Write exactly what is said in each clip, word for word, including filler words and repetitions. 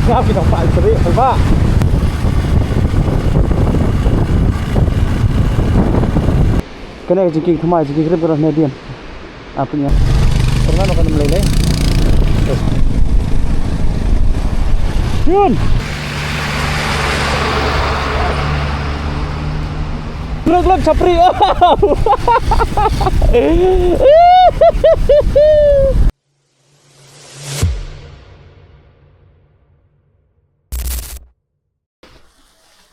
Nga ki dang pa sri pa. Kane ka jingkieng thymmai, jingkieng rim ka dang hne dien. Apa nya? Pernah no kan meleleh. Yun. Glok glok chapri.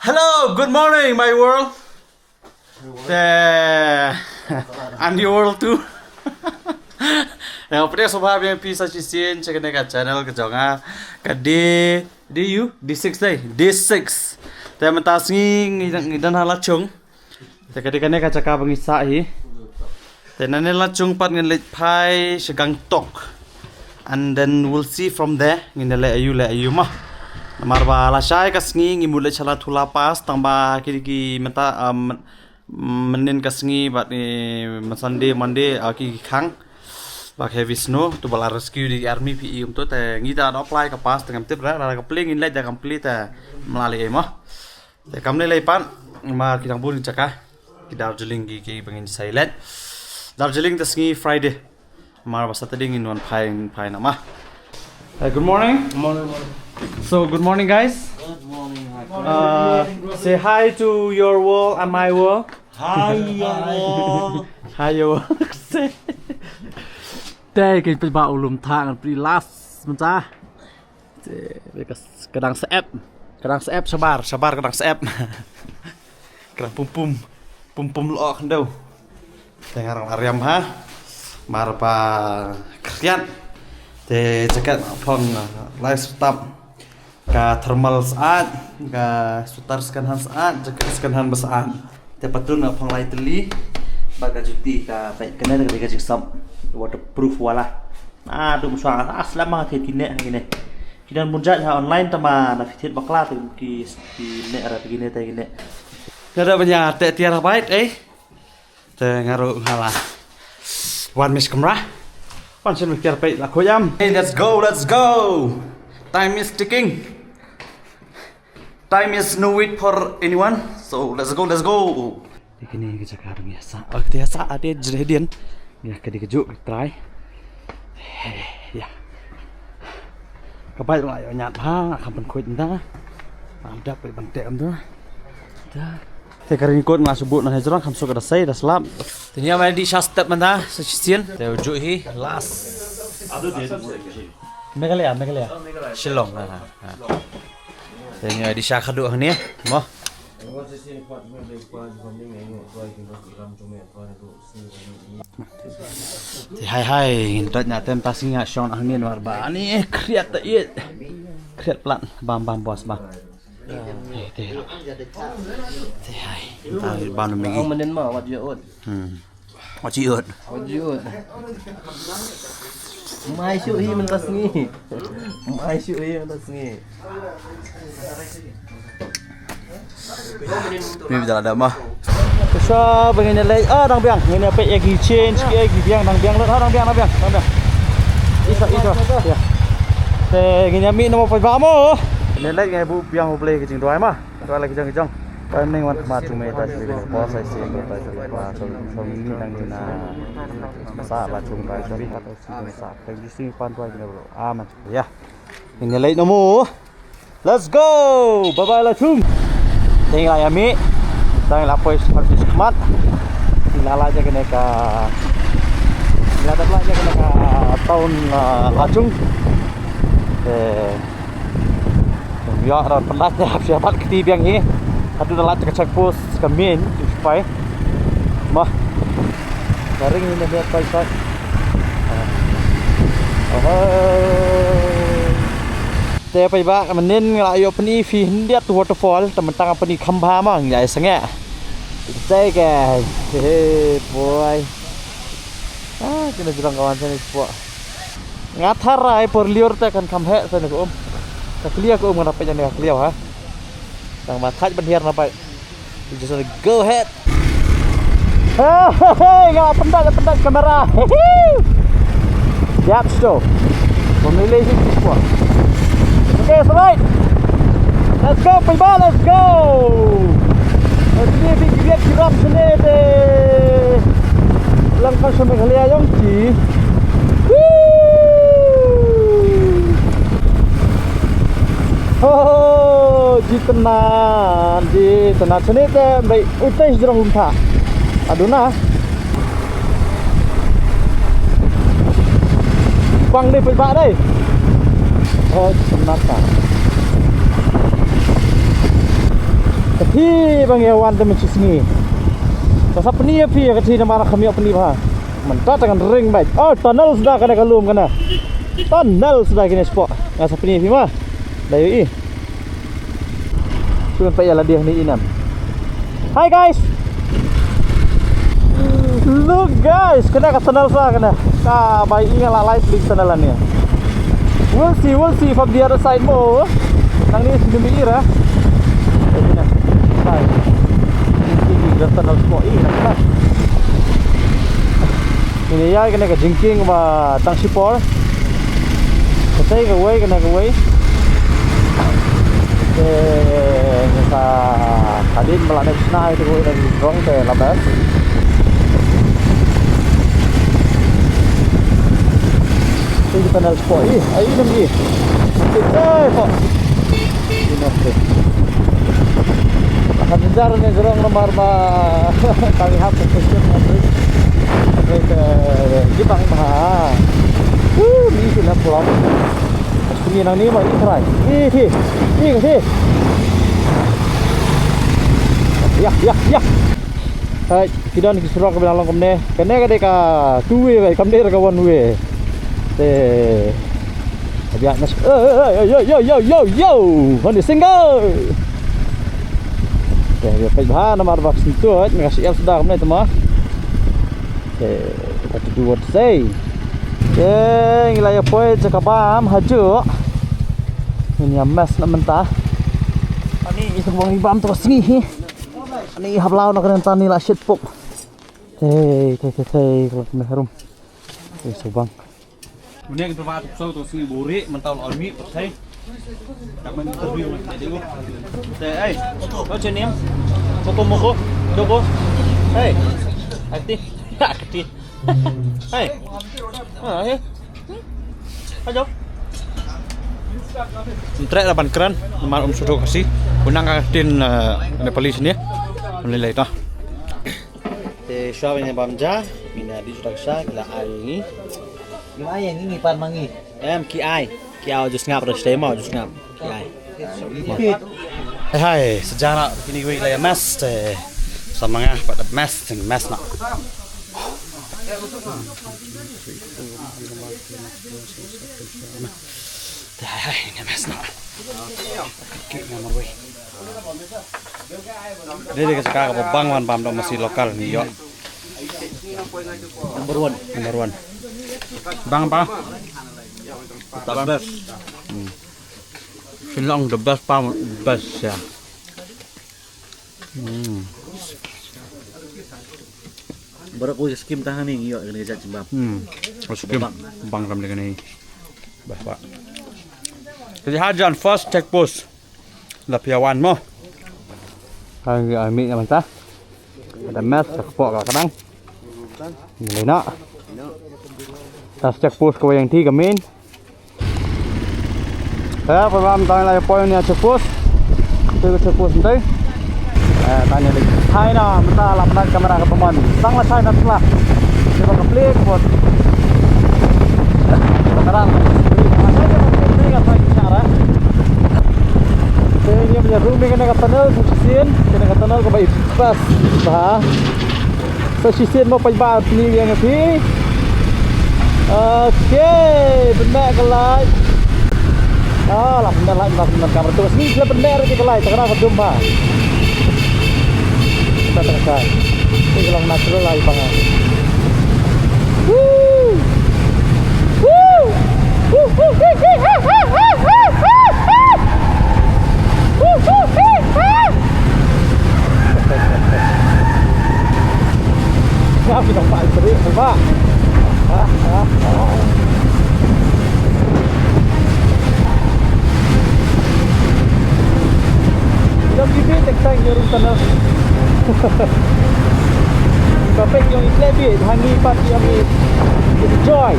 Hello, good morning, my world. Te, and your world too. Nga pdiang sngewbha ïa phi sa shisien sha kane ka channel ka jong nga. Ka D, D U, D six dei, D six. Te mynta sngi ngi, ngi don ha Lachung. Te ka dei kane ka jaka ba ngi sah hi. Te nangne Lachung pat ngin leit phai sha Gangtok. And then we'll see from there. Ngin leit aïu leit aïu ma. Namar ba lashai ka sngi ngi mut leit sha Ladthula Pass tang ba ki, ki mynta, um, mynnin ka sngi bad, eh, Sunday, Monday, ah, ki, ki khang. Ba heavy snow, to ba la rescue da ki army phi i um to te ngi da apply ka pass te ngam tip ra, ra ka plie ngin leit da kam plie te mla leit ma. Te kam lei lei pat, namar ki dang bun jaka. Ki Darjeeling ki, ki ba ngin sa leit. Darjeeling te sngi Friday. Namar ba Saturday ngin wan phai, phai na ma. Hey, good morning. Morning, morning. So, good morning, guys. Good morning, my friend. Uh, say hi to your world and my world. Hi, your world. Hi, your world. Te ki pynba u lum thang pretty last mynta. Te, ka, ka dang saep. Ka dang saep shabar, shabar ka dang saep. Ka dang pum pum. Pum pum lo khyndew. Te nga rang ariam ha. Mar ba khriat. Te jacket phong, uh, lai sutap. Ka thermal syaid, ka sweater second hand syaid, jacket second hand ba syaid. Te patun nga phong lai tylli. Ba ka juti ka peit kane ka dei ka jingsap waterproof wala. Ah, dum shuwa, ah, slam ma thied kine, kine. Ki don bun jait ha online tama na phi thied bakla te ki, kine ra te kine te kine. Nga da ban ïa teh tiar ha bait, eh. Te nga ruh nga la wan mih sha kamra. Wan shen mih tiar peit la khuid am. Hey, let's go, let's go. Time is ticking. Time is no wait for anyone. So let's go, let's go. Te kine ka jaka ba ngi ïa sah. Oh, te ïa sah ade jreh dien. Ïa ka dei kajuh ka trai. Ïa. Ka bait la ïoh ñiad ha, nga kham pynkhuid ynda. Am dap ban teh ynda. Da. Te ka raincoat nga shu buh na hajrong kham suk da sei da slap. Te nia mai dih sha step mynta sa shisien. Te u juh hi last. Meghalaya, Meghalaya. Shillong, ha, ha, ha. Te nia dih sha khadduh hangne mo. Te hai hai ngin dot nya tem ta singa shong hangne war ba ani khriat ta it. Khriat plat bam bam bos bam. Te te hai ta bam megi. Ong menen ma wat ju ut. Hmm. Wat ju ut. Wat ju ut. Mai shu hi mynta sngi. Mai shu hi mynta sngi. Ni biang da ma. Sa ba ngin leit ah dang biang ngin peit ïa ki change ki ïa ki biang dang biang lut ha dang biang dang biang dang biang. Isa isa. Ya. Te ngin ïa mih na mo peit ba mo. Ngin leit ngai bu biang u blei ki jingduwai ma. Duwai la ki jong ki jong. Ba ning wan khmat jong me ta shi ba sa shi ta shi ba so so ni dang ni na. Sa la chung ba jong ka ta shi ba sa. Thank you sing pan duwai ni bro. Amen. Ya. Ngin ïa leit na mo. Let's go! Bye bye Lachung. Te ngi la ïa mih. Te ngi la poi sha khmat. Ngi la lait ïa kane ka, ngi la dep lait ïa kane ka town, ah, Lachung. Te ïa rat pynlait ïa phi bat kti biang hi. Haduh da lait ka check post ka main tu pai. Mah. Ka ring ni na pai pai. Oh. Te paidbah mynnin nga la ïoh pyni phi khyndiat tu waterfall, te mynta nga pyni kham bha ma nga ïa sangeh. Te ka, he boy. Ah, kine jrong ka wan sani spo. Nga tharai por liur te kan kham heh sani ka um. Ka kliaw ka um nga peit sani ka kliaw ha. Tang ma thait ban hiar na pai. You just wanna go ahead. Hey, hey, hey, nga pyndat, pyndat kamera. Yap sto. Pemilih sini spo. Okay, so right. Let's go, paidbah, let's go. Let's go, big, big, big, big, big, lang ka sa Meghalaya jong ki. Woo! Oh, jitna, jitna. Sini te, bai, utai jrong umtha. Aduna. Bang dei, paidbah dei. Oh, nata. Ka thi bang ïa wan te mynta sngi. Ka sa pyni ïa phi ka thi namar ka mih pyni bha. Mynta tang ring bad. Oh, tunnel suda kane ka lum kane. Tunnel suda kine spot. Nga sa pyni ïa phi ma. Dei ïa i. Shu peit ïa lade hangne i nam. Hi guys. Look guys, kane ka tunnel sa kane. Ka bai i nga la lai plik tunnel ane. We'll see, we'll see from the other side mo. Nangne shu mi ira. Bai. Ini ka tunnel spot i. Ini ïa kane ka jingkieng ba tang shipor. Ka tei kawei kane kawei. Te ka hadien ba la dep shna ïa kawei na jrong te la best. Te ka tunnel spot i, ai dum i. Te tei spot. Ina te. Akan jar ne jrong namar ba kami hap ke station na bridge. Ke Jibang ba. Woo, ni sila pulang. Ni nang ni ma i trai. Ni thi. Ni ka thi. Ya, ya, ya. Hai, ki don ki surok ba long kumne. Kane ka dei ka two way, kam dei ka one way. Te Abiat nas. Hey, hey, hey, yo, yo, yo, yo, yo. Hon di single. Te ïa peit bha namar ba ka sngewthuh nga ka shu ïap sdang mynta ma. Te ka tu wat sei. Te ngi la ïa poi sha ka bam hajuh. Ngin ïa mess na mynta. Ani ïa ka bam, ïa bam tu ka sngi hi. Ani hap law na ka rynta ni la shit pop. Te te te te ka la kumne harum. Te sa bang. Une ka dawai tu, tu sngi buri, mynta la ol mi, pathai. Tak main interview, man, jadi gua. Te, ai, kau cenim, koko moko, joko. Hei, akti, akti. Hei, ah, hei. Ajo. Ntrek laban kran, namar um sudo kasi. Kunang ka tin, eh, Nepali sini. Menilai tah. Te shuwa ban ïa bam ja, ngin ïa dih shuwa sha, ki la ai ngi. Ki ai ngi, ngi pan ma ngi. Em, ki ai. Ki ai, just ngap, just stay mo, just ngap. Ki ai. Hai hai, sejana kini wei la ïa mess te. Sa ma nga pat mess, te mess na. Te hai hai, ïa mess na. Ki na marwei. Dei dei ka jaka kaba bang wan bam dong masi local ngi ïoh. Number one. Number one. Bang ba? The best. Hmm. Shillong the best pa, best ya. Hmm. Baroh kawei ka skim tang hangne ngi ïoh kane ka jait jingbam. Hmm. Ka skim bang kam de kane. Bah bah. Te ha jan first check post. La phi wan mo. Ha ngi ai mih na mynta. Ka da mess ka kpoh ka la ka dang. Ngi leit noh. First check post kawei ïa ngi ka main. Te pa bam tang la poi ïa check post. Te check post te. Eh, tang ïa leit. Hai na mynta la pynat kamera ka pynban. Tang la shai na tla. Te ba ka plik bot. Ba ka rang. Te ïa ba ïa room ïa kane ka tunnel sa shisien, kane ka tunnel kaba i best bha. Sa shisien mo paidbah, pynïeng ïa phi. Okay, pynmeh ka light. Ah, la pynmeh light, la pynmeh kamera tu. Sini la pynmeh ruh ka light, takra ka dum bha. Kita takra. Ini ka long natural light bha. Woo! Woo! Woo! Ngap ki nongpah serik, nongpah. Ah, ah, ah. Ba peit ïa ngi kleh bit, ha ngi pat ïa ngi enjoy.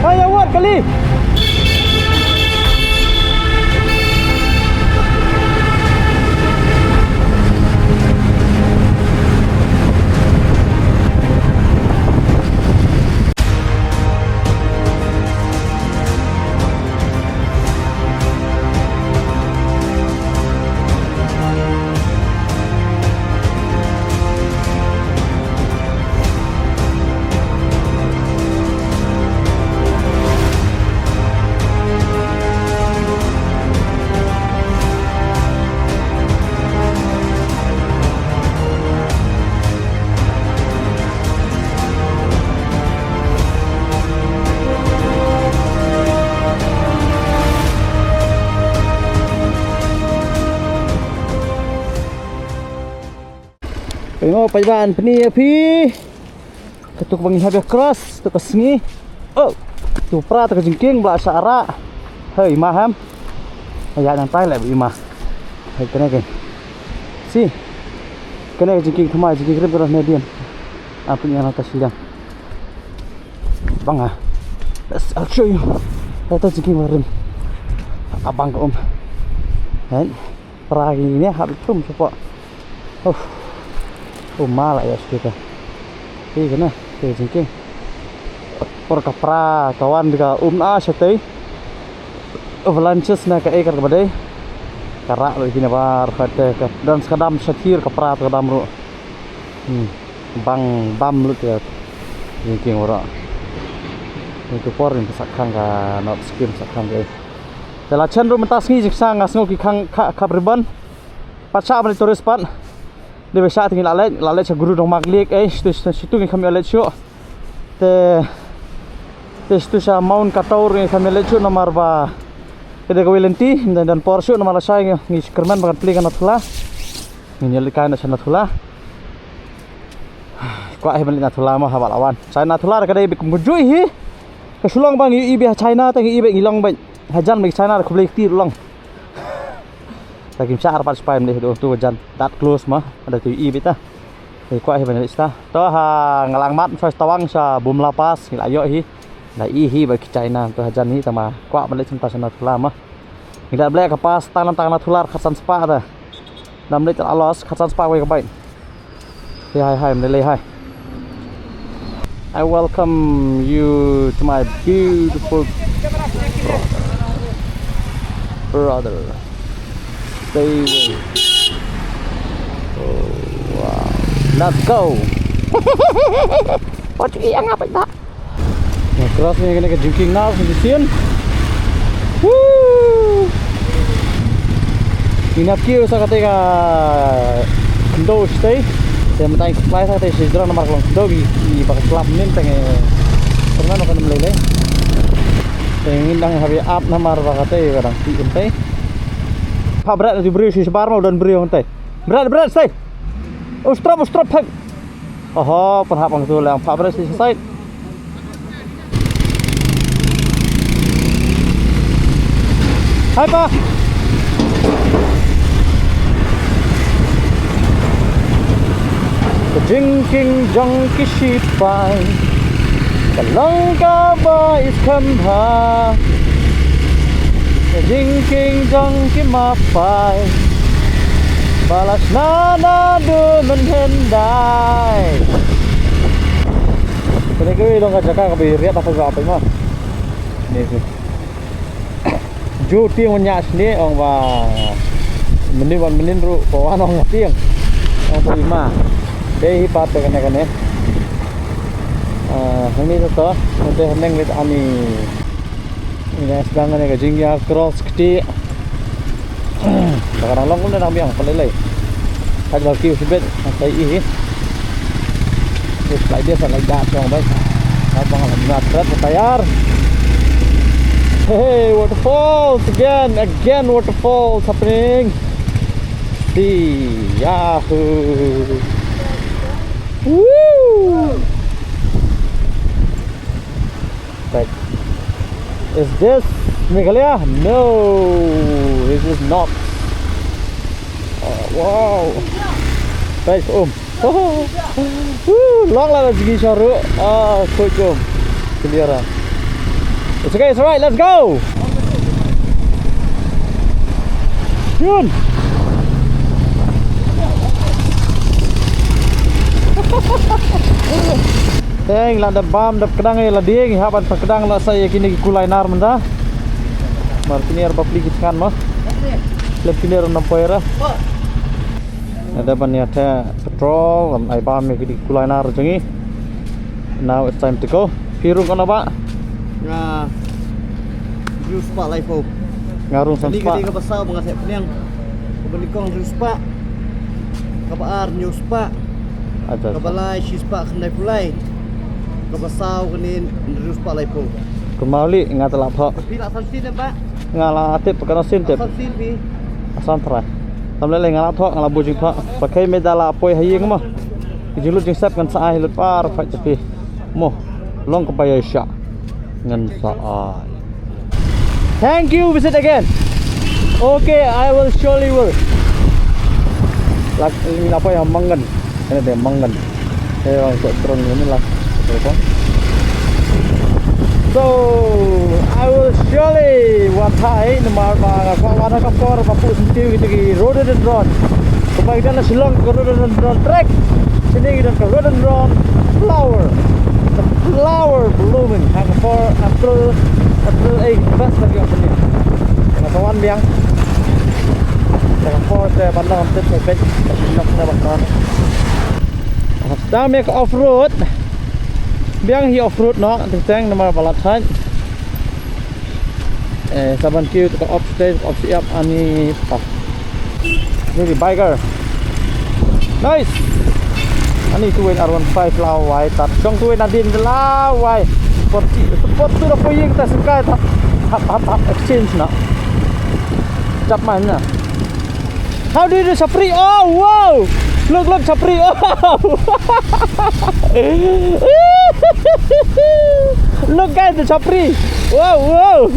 Hai, awat kali. Pynban, pynban, pynban, pynban. Kato kaba ngi hap ïa cross, to ka sngi. Oh, to pra to ka jingkieng ba la shah rah. Hei, i ma hem. Ïa nang tai leh i ma. Hei, kane ke. Si. Kane ka jingkieng thymmai, jingkieng rim ka dang ne dien. Ah, pynïa nang ta shiliang. Bang ah. Let's, I'll show you. Hei, ta jingkieng ba rim. Ah, bang ka um. Hei. Pra ki ne hap tum shapoh. Uf. Um ma la ïa shuh ka. Ki kane, ki jingkieng. Por ka pra ka wan ka um na shatei. Avalanches na ka ekar ka ba dei. Ka rah lo ki na bar khat te ka dan ska dam shathir ka pra ka dam ruh. Hmm. Bang bam lut ka jingkieng ruh. Ni tu por ni ka sak khang ka not skim sak khang ka. Te la chen ruh mynta sngi jingsang nga sngew ki khang kha-, khap ribbon. Pat shah ban tourist pat. Dei ba shah te ngi la leit, la leit sha Guru Dongmak Lake, eh, shitu, shitu, shitu ngi kham ïa leit shuh. Te, te shitu sha Mount Kataur ngi kham ïa leit shuh namar ba ka dei kawei lynti, ym don por shuh namar lashai ngi, ngi kyrmen ba kan plie ka Nathula. Ngi ïa leit kai na sha Nathula. Kwah hi ban leit Nathula mo haba la wan. Sha Nathula ka dei beit kumjuh hi. Ka shu long ba ngi ïohi beit ha China te ngi ïohi beit ngi long beit. Hajan beit China da khublei kti ruh long. Ta kim shah arpat shuh phi ym dei hi tu jan. That close ma. Ada tu i beit ta. Ngi kwah hi ban leit sha ta. To ha nga la mat shuwa sha Tawang sha Bumla Pass ngi la ïoh hi. La i hi ba ki China to hajan hi tang ma kwah ban leit sha ta sha Nathula ma. Ngi da bleh ka pass tang nang tang Nathula khatsan spah ta. Dam leit ta la los khatsan spah wei ka bike. Hi, hi, hi, ym dei lei hi. I welcome you to my beautiful brother. Brother. Stay away. Oh, wow. Let's go. What you eat? Nga cross ïa kane ka jingkieng na shisien. Woo! Ngi nang kiew sa kata ka khyndew shatei. Te mynta ngi supply sa kata shi jrong namar ka long khyndew ngi, ngi ba ka slap mynnin te ngi. Pynban ka nym lei lei. Te ngi dang hap ïa ap namar ba kata ka dang tih mynta. Phah bret na tu briew shi shabar ma u don briew mynta. Bret, bret shatei. U strap, u strap phek. Oho, pynhap hangtu leh, phah bret shi side. Hai pa. Ka jingkieng jong ki shipai ka long kaba iskhem bha. Ka jingkieng jong ki mapai ba la shna naduh mynhyndai. Kane ka long ka jaka kaba ïa riat ha ka jaka phi ma. Ni ni. Ju tieng wan ïa shane ong ba mynnin wan mynnin ruh ko wan ong tieng. Ong ba i ma. Dei hi pat kane kane. Ah, hangne to to. Hangne hangne ngi ani. Ïa sdang ne ka jingïa cross kti. Ba ka dang long kumne dang biang pynlei lei. Ka jong ki u sibet ka i hi. Just like this, like that, shong bai. Ka bang la na trap tayar. Hey, waterfalls again, again waterfalls happening. See, yahoo. Woo! Right. Is this Meghalaya? No, this is not. Wow. Guys, um. Woo, long la la jigi sharu. Ah, khuid um. Clear ah. It's okay, it's alright, let's go. Yun. Teng la da bam da kdang ïa la ding, ha ban kdang la sa ïa kine ki kulai nar mynta. Mar kine ar bapli ki thngan mo. Lep kine ar nam poira. Ada ban ïa the petrol, ban ai bam ïa ki kulai nar jong ngi. Now it's time to go. Phi rung kano ba? Nga hynriew spah laiphew. Nga rung san spah. Kane ka dei kaba saw ba nga sep pynïang. Kaba nyngkong hynriew spah. Kaba ar hynñiew spah. Acha, acha. Kaba lai shi spah khyndai phew lai. Kaba saw kane hynriew spah laiphew. Kumno li nga te la thoh. Phi la san sien ba? Nga la tip, kano sien tip? San sien phi. San trai. Tam lei nga la thoh, nga la buh jingthoh. Ba khie me da la poi ha ïing mo. Ki jinglut jingsep ngan sa ai lut par pha te phi. Mo. Long kaba ïaishah. Ngan sa ai. Thank you, visit again. Okay, I will surely will. Lak, la poi ha Mangan. Kane dei Mangan. Eh, wan sa trong ni la. So, I will surely wan thai namar ba nga kwah wan ha ka por ba pus ntiu kita ki rhododendron. Kumba kita na Shillong ka rhododendron trek. Sini kita ka rhododendron flower. The flower blooming ha ka por April, April eight, best lagi April ni. Nga sa wan biang. Ka por te ban long tip te pek. Nok te ban long. Tang me ka off road. Biang hi off road no, teng teng namar ba la thait. Eh, sa ban kiew ka off stage, off siap ani pa. Ni biker. Nice. Ani tu wen R one five la wai tat. Jong tu wen adin la wai. Sport tu, sport tu da poi ïing ta sukai ta. Hap hap hap exchange na. Jap man na. How do you do chapri? Oh, wow! Look, look, chapri. Oh! Look, guys, the chapri. Wow, wow!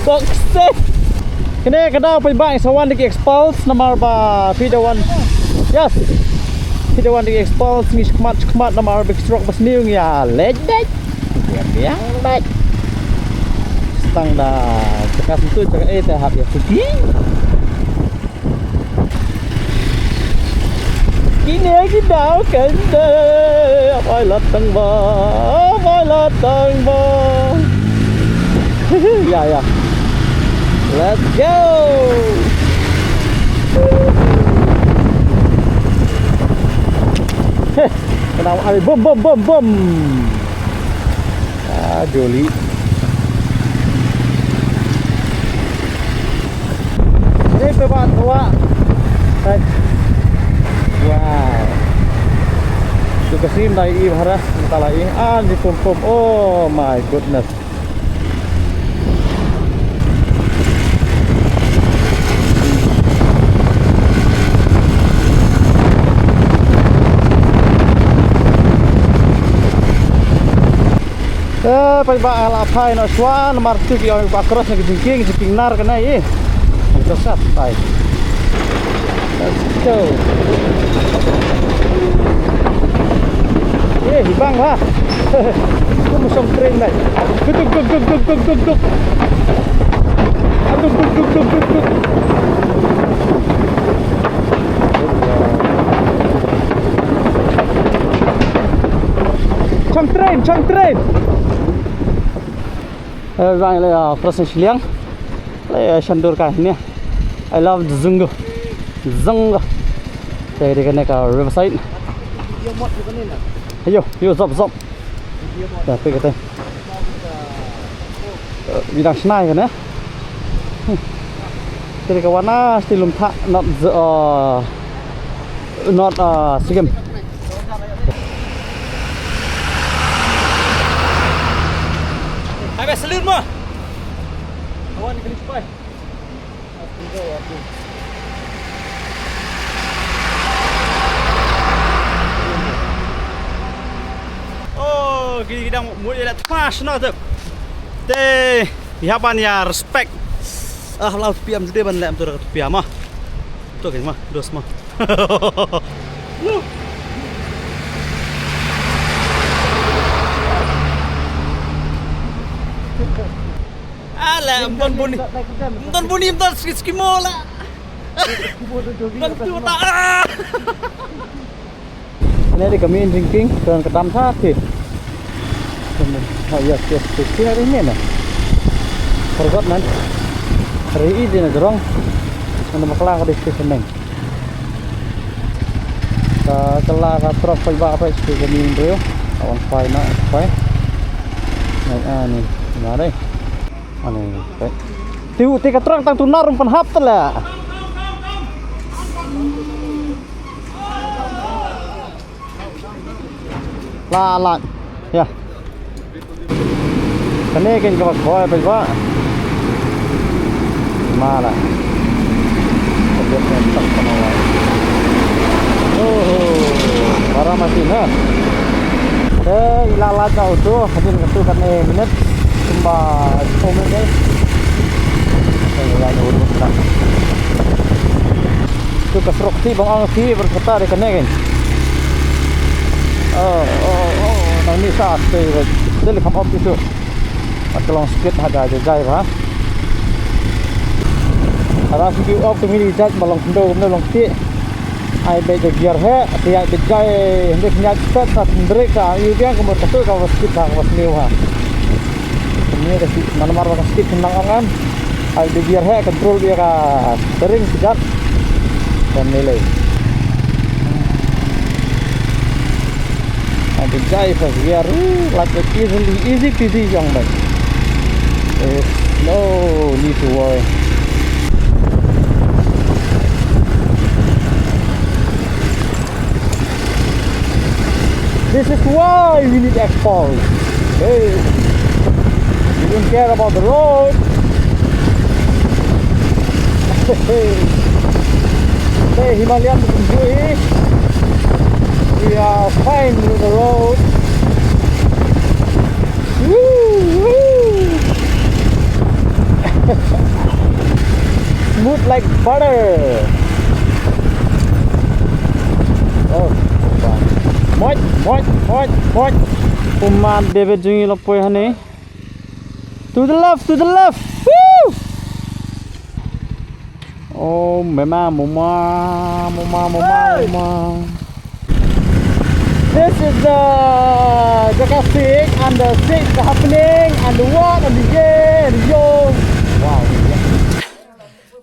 Toxic. Kane ka dei paidbah sa wan da ki expulse namar ba phi da wan. Yes. Phi da wan da ki expulse ngi shikmat shikmat namar ba ki surok ba sniew ngi ïa leit leit. Biang biang bad. Stang da jaka situ jaka eh te hap ïa suki. Kine ki daw kan de. Abai la tang ba. Abai la tang ba. Ya ya. Let's go. Heh, kena ai bom bom bom bom. Ah, joli. Ni pebak tua. Hai. Wow. Tu kasim dai i bhara, tala i. Ah, ni pom pom. Oh my goodness. Eh, paidbah, la phai noh shuwa namar tu ki ong ba cross na ki jingkieng, jingkieng nar kane i. Cross ap phai. Let's go. Eh, hi bang lah. Kum song train dai. Duk duk duk duk duk duk duk duk. Duk duk duk duk duk duk. Chang train, chang train. Eh, bang le, ah, crossing Shillong. Le, ah, shandur ka ne. I love the Zungo. Zungo. Te dei kane ka riverside. Ayo, yo, zop, zop. Ya, pe kata. Eh, bidang snai kane. Hmm. Te dei ka wana sti lum tha, not the, uh, not, uh, Sikkim. Hai, salute mo. Kawan, kali spy. Oh, gini kita mau mulai lihat pas no tu. Te, ya ban ya respect. Ah, la tupi am jude ban lem tu rak tupi ama. Tu kan ma, dos ma. Ala, mbon buni. Mbon buni, mbon skit skimo la. Mbon tu ta. Ini ada kami drinking, dan kedam satu. Oh, yes, yes, yes. Sini ada ini, nah. Forgot, man. Hari ini na jorong. Mana bakla ka destination neng. Ka kala ka trok pai ba pai station ni bro. Awan pai na pai. Nai ani, mare. Ani pai. Tiu ti ka trok tang tu narum pan hap tala. La la. Ya. Kane kan ka ba khoi ba ba. Mala. Oh, para mati na. Eh, ila la jauh tu, hadin tu kane minit. Kumba sepuluh minit. Eh, ya, ya, udah. Tu ka srok ti bang ang ti berkata di kane kan. Oh, oh, oh, nang ni sa te, te le kam op tu. At ka long skit ha ka jai jai ba. Ara si ki op tu mini jai ba long khyndew kumne long ti. Ai be jai gear he, ti ai be jai hynde pynjai step sa brake sa yu biang kumur katu ka was skit ha was new ha. Ni ka si manamar ba ka skit nang ong am. Ai be gear he control bia ka steering si jat. Kan ni lei. And the guy was here, ooh, like that easily, easy peasy, young man. There's no need to worry. This is why we need X-Pulse. Hey, we don't care about the road. Hey, Himalayan, we are fine with the road. Woo, woo. Smooth like butter. Oh, moit, moit, moit, moit. Uma David jong ngi la poi hangne. To the left, to the left. Woo! Oh, mama, mama, mama, mama, mama. This is the, the casting and the stage happening and the what and the yeah and the yo. Wow.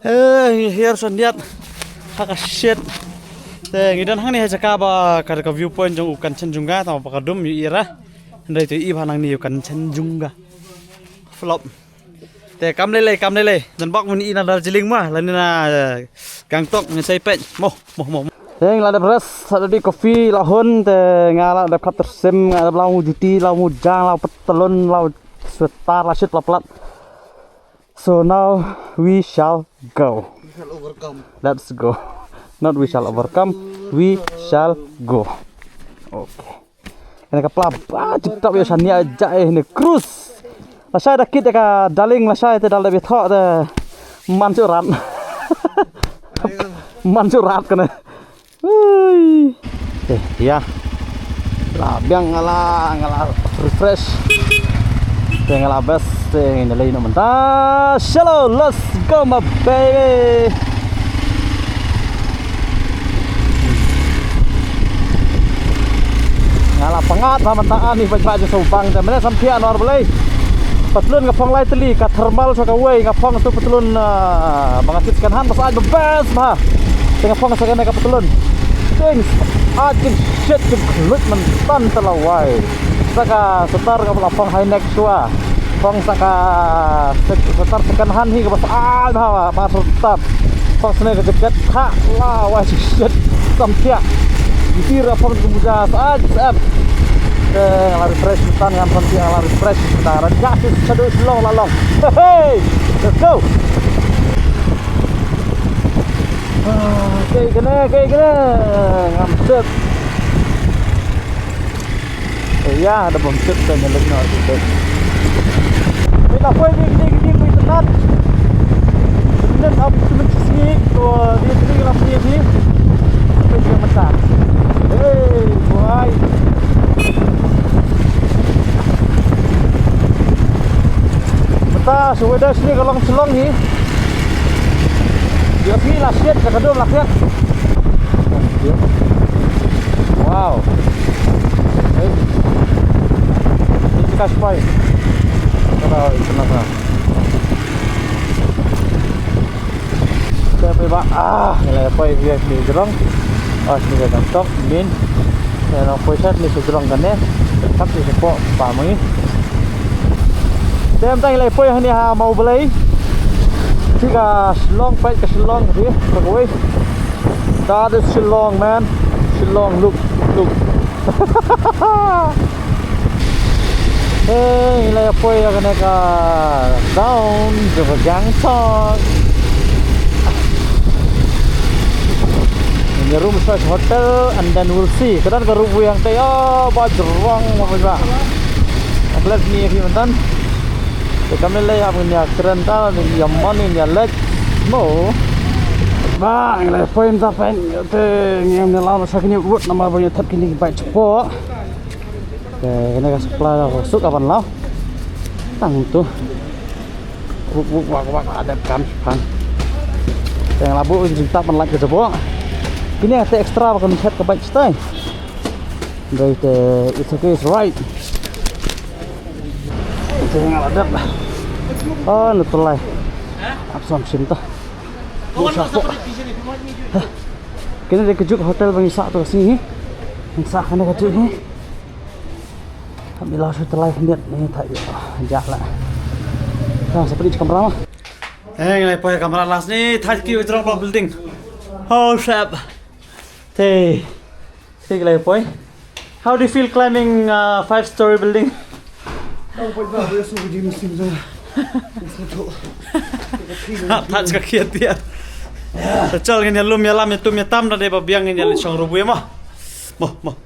Eh, here sandiat. Haka shit. Te ngi don hangne ha jaka ba ka, ka viewpoint jong u Kanchenjunga tang ba ka dum yu ira. Hynrei te i ba nang ni u Kanchenjunga. Flop. Te kam lei lei, kam lei lei. Jan bak mun i na Darjeeling ma, lane na, eh, Gangtok ngi sai peit. Mo, mo, mo, mo. Te ngi la dep rest, sa da di coffee la hun, te nga la dep khlap tyrsim, nga dep la mu juti, la mu jang, la patlun, la sweater, la shit, la plat. So now we shall go. We shall overcome. Let's go. Not we shall overcome, we shall go. Okay. Kane ka pla ba jingtap ïa shania ja eh ne cruise. Lashai da kit ïa ka darling lashai te dal da bit ho te man chu rat. Man chu rat kane. Ui. Eh, ïa. La biang nga la, nga la refresh. Te nga la best te ngin lei noh mynta. Shalom, let's go my baby. Nga la pyngngad ba mynta ani bad ba jong sawbang te mynne sam thiah nor balei. Patlun nga phong lai tylli ka thermal sa kawei nga phong tu patlun, ah, ba nga kit second hand ba sa ai ba best ba. Te nga phong sa kane ka patlun. Things ai kin shit kin khluit mynta te la wai. Sa ka sweater nga la phong high neck shuwa. Phong sa ka sek-, sweater second hand hi kaba sa ai ba ba sweater. Phong sne ka jacket ha la wa shi shet sam thiah. Iti ra phong kumja sa ai sep. Te nga la refresh tan ngam phong thiah nga la refresh ta ra ja shi sadu long la long. Hey, let's go. Ah, okay kene, okay kene. Ngam sep. Ïa, da bym tip te nyelip noh tip. Phi la poi phi kti kti phi tynat. Nen ap tu men sisi ko di tri la pi di. Pe je mata. Hey, boy. Mata so weather sini ka long Shillong hi. Dia pi la siat ka dum la siat. Wow. Hey. Ini kasih pai. Kalau itu nasa. Te poi ba, ah, ngi la poi V I P jrong. Ah, sini ka jrong tok, min. Te ngi poi sat ni jrong kane. Kap ni sepo pa mangi. Te mynta ngi la poi hani ha Mawblei. Ti ka Shillong, peit ka Shillong ti, ka wei. That is Shillong, man. Shillong, look, look. Hey, ngi la ïa poi ïa kane ka town jong ka Gangtok. Ngi ïa room sa hotel and then we'll see. Ka don ka rope way hangtei, oh, ba jrong ma ba. Ak let ni ki myntan. Te kam le ïa ban ïa kren ta, ïa mon ïa lek. Mo. Ba, ngi la poi mynta pyn. Te ngi ïa lam sa kini wut namar ba ngi thep kini ki bike sport. Te kane ka supply ka suk ka ban law. Tang tu. Wuk wuk wak wak la dep kam shipang. Te nga la buh jingtap ban lait ka jabo. Kine te extra ba kan shet ka bike stai. Dei te it's okay, it's right. Te nga la dep. Oh, na tulai. Ap som shim ta. Buh shapoh. Kine dei ka juk hotel ba ngi sah tu ka sngi hi. Ngi sah kane ka juk hi. Kami la shu tylli khyndiat ni, thait ïa. Jah la. Sa sa pynïaid kamra ma. Eh, ngi la poi kamra last ni, thait ki withdraw block building. Oh, sap. Te. Te ngi la poi. How do you feel climbing, uh, five story building? Thait ka khiat ïa. Sa chal ngin ïa lum ïa lam ïa tum ïa tam da dei ba biang ngin ïa leit shong rubu ïa ma. Mo, mo.